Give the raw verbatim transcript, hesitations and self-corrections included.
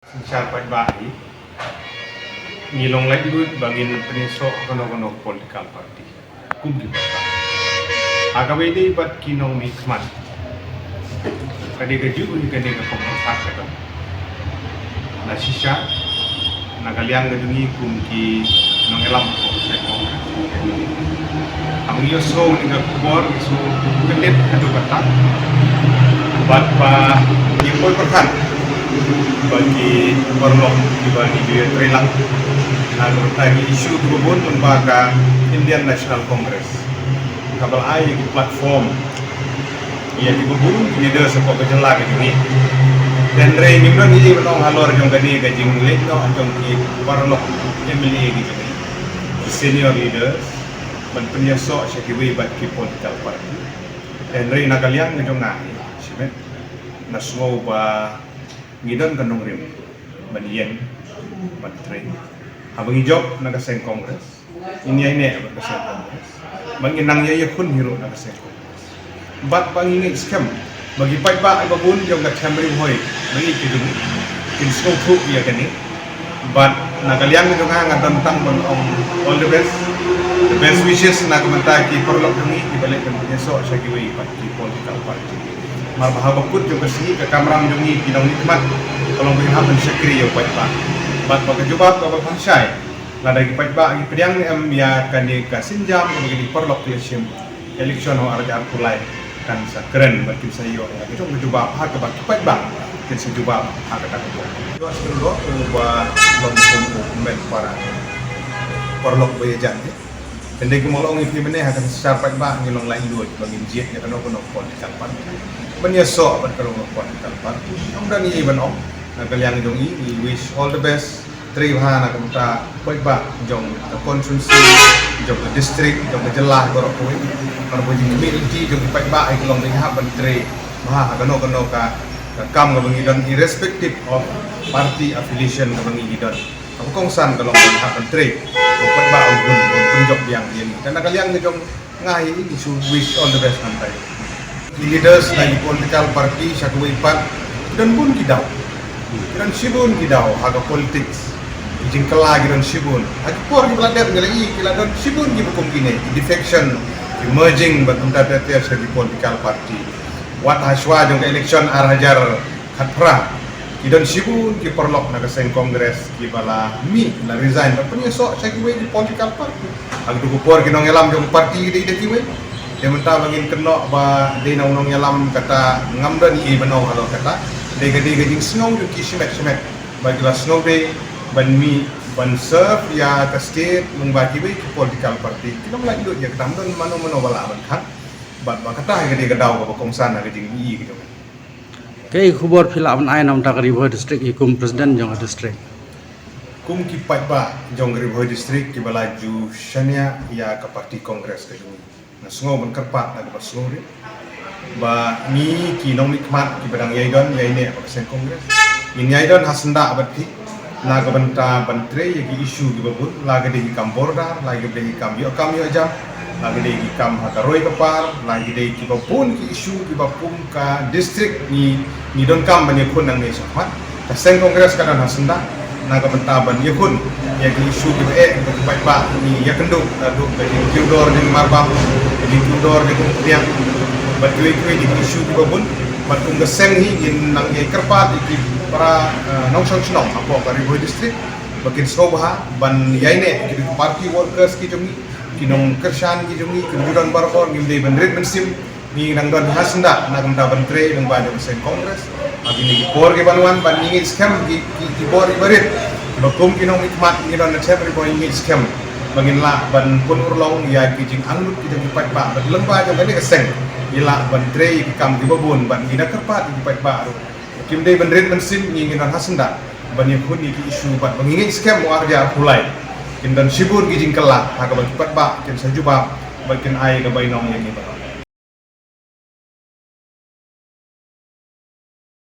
Synshar paidbah hi, ngi long laitluid ba ngin pynïasoh kano kano political party kum ki paidbah. Ha kaba ïadei bad ki nongmihkhmat, ka dei kajuh hi kane ka pyrkhat ka dang na shisha na ka liang ka jong ngi kum ki nongïalam ka Congress. Haba ngi ïohsngew ïa kane ka khubor ngi sngew kyndit haduh katta bad ba ngi poi pyrkhat ba ki paralok kiba ngi ju ïatrei lang na ka bynta ki issue kiba bun lyngba ka Indian National Congress, kaba la ai ïa ki platform ïa kiba bun ki leaders hapoh ka jylla ka jong ngi. Hynrei ngim don ei ei ban ong halor jong kane ka jingleit noh jong ki paralok M L A ki jong ngi, ki senior leaders, ban pynïasoh sha kiwei pat ki political party. Hynrei na ka liang ka jong nga hi shimet, nga sngew ba ngi don ka nongrim ban ïeng, ban trei. Haba ngi jop na ka seng Congress, ngin ïaineh bad ka seng Congress, ba ngin nang ïa ïakhun hi ruh na ka seng Congress. Bad ba ngi ngeit skhem ba ki paidbah kiba bun jong ka Them Ri Bhoi ba ïeit ka jong ngi kin sngewthuh ïa kane. Bad na ka liang ka jong nga, nga don tang ban ong all the best, the best wishes na ka bynta ki paralok jong ngi kiba leit ban pynïasoh sha kiwei pat ki political party. Namar ba ha ba kut jong ka sngi ka kamram jong ngi ki nongmihkhmat ka long ba ngin hap ban shakri ïa u paidbah. Bad ba ka jubab kaba kham shai, lada ki paidbah ki pdiang ne em ïa kane ka sienjam kaba kine ki paralok ki la shim, election ha u ar hajar arphew lai kan sa kren bad kin sa ïoh ïa ka jong ka jubab ha kaba ki paidbah kin sa jubab ha kata ka por. Ïoh sa kynroh uba long kum u kmen para paralok ba ïajan hi. Hynrei kumba la ong ïa phi mynne ha ka synshar paidbah ngi long laitluid ba ngin jied ïa kano kano political party ban ïasoh bad kano kano political party. Ym don ei ei ban ong. Na ka liang jong ngi, ngi wish all the best. Trei bha na ka bynta paidbah jong ka constituency, jong ka district, jong ka jylla baroh kawei. Namar ba jingkhmih lynti jong ki paidbah hi ka long ba ngi hap ban trei bha ha kano kano ka, ka kam kaba ngi don, irrespective of party affiliation kaba ngi, ngi don. Kaba kongsan ka long ba ngi hap ban trei, ba paidbah un bun, un pynjop biang ïa ngi. Te na ka liang ka jong nga hi, ngi shu wish all the best nangta. Ki leaders na ki political party sha kawei pat ki don bun ki daw, ki don shibun ki daw ha ka politics. Ki jingkylla ki don shibun. Ha ki por kiba la dep ngi la i ki la don shibun kiba kum kine, ki defection, ki merging bad kumta ter ter sha ki political party. Wat hashwa jong ka election ar hajar khatphra, ki don shibun ki paralok na ka seng Congress kiba la mih, la resign, la pynïasoh sha kiwei ki political party. Ha kato ka por ki nongïalam jong ka party ki dei da kiwei. Te mynta ba ngin kynnoh ba dei na u nongïalam, kata ngam don ei ei ban ong halor kata. Dei ka, dei ka jingsngew jong ki shimet shimet ba ki la sngewdei ban mih ban serve ïa ka state lyngba kiwei ki political party. Ki long laitluid ïa kata, ym don mano mano ba lah ban khang. Bad ba kata hi ka dei ka daw kaba kongsan ha ka jingmih ka jong ngi. Kaei ka khubor phi lah ban ai na ka bynta ka Ri Bhoi District, i kum president jong ka district? Kum ki paidbah jong ka Ri Bhoi District kiba la ju shaniah ïa ka party Congress ka jong ngi, nga sngew ban kyrpad na kaba sngewrit ba ngi ki nongmihkhmat kiba dang ïai don ïai neh bad ka seng Congress, ngin ïai don ha syndah bad phi na ka bynta ban trei ïa ki issue kiba bun, la ka dei ki kam border, la ka dei ki kam ïoh kam ïoh jam, la ka dei ki kam ha ka roi ka par, la ka dei kiba bun ki issue kiba kum ka district ngi, ngi donkam ban ïakhun nangne shakhmat. Ka seng Congress ka don ha syndah na ka bynta ban ïakhun ïa ki issue kiba eh kiba ki paidbah ngi ïakynduh, naduh ka jingkiew dor jong ki marbam, ka jingkiew dor jong ki umphniang bad kiwei kiwei ki issue kiba bun. Bad kum ka seng hi ngin nang ïai kyrpad ïa ki para, eh, nongshong shnong hapoh ka Ri Bhoi District ba kin sngewbha ban ïaineh ïa ki party workers ki jong ngi, ki nongkyrshan ki jong ngi, ki nongdon barabor, ngim dei ban rit mynsiem. Ngi nang don ha syndah na ka bynta ban trei lyngba jong ka seng Congress ha kine ki por kiban wan, bad ngi ngeit skhem ki, ki, ki bor kiba rit kiba kum ki nongmihkhmat ngi don na Them Ri Bhoi, ngi ngeit skhem ba ngin lah ban pynurlong ïa ki jingangnud ki jong ki paidbah, bad lyngba jong kane ka seng ngi lah ban trei ïa ki kam kiba bun, bad ngi da kyrpad ïa ki paidbah ruh. Kim dei ban rit mynsiem, ngi ngin don ha syndah ban ïakhun ïa ki issue bad ba ngi ngeit skhem u ar hajar arphew lai kin don shibun ki jingkylla ha kaba ki paidbah kin sa jubab bad kin ai ka bainong ïa ngi ba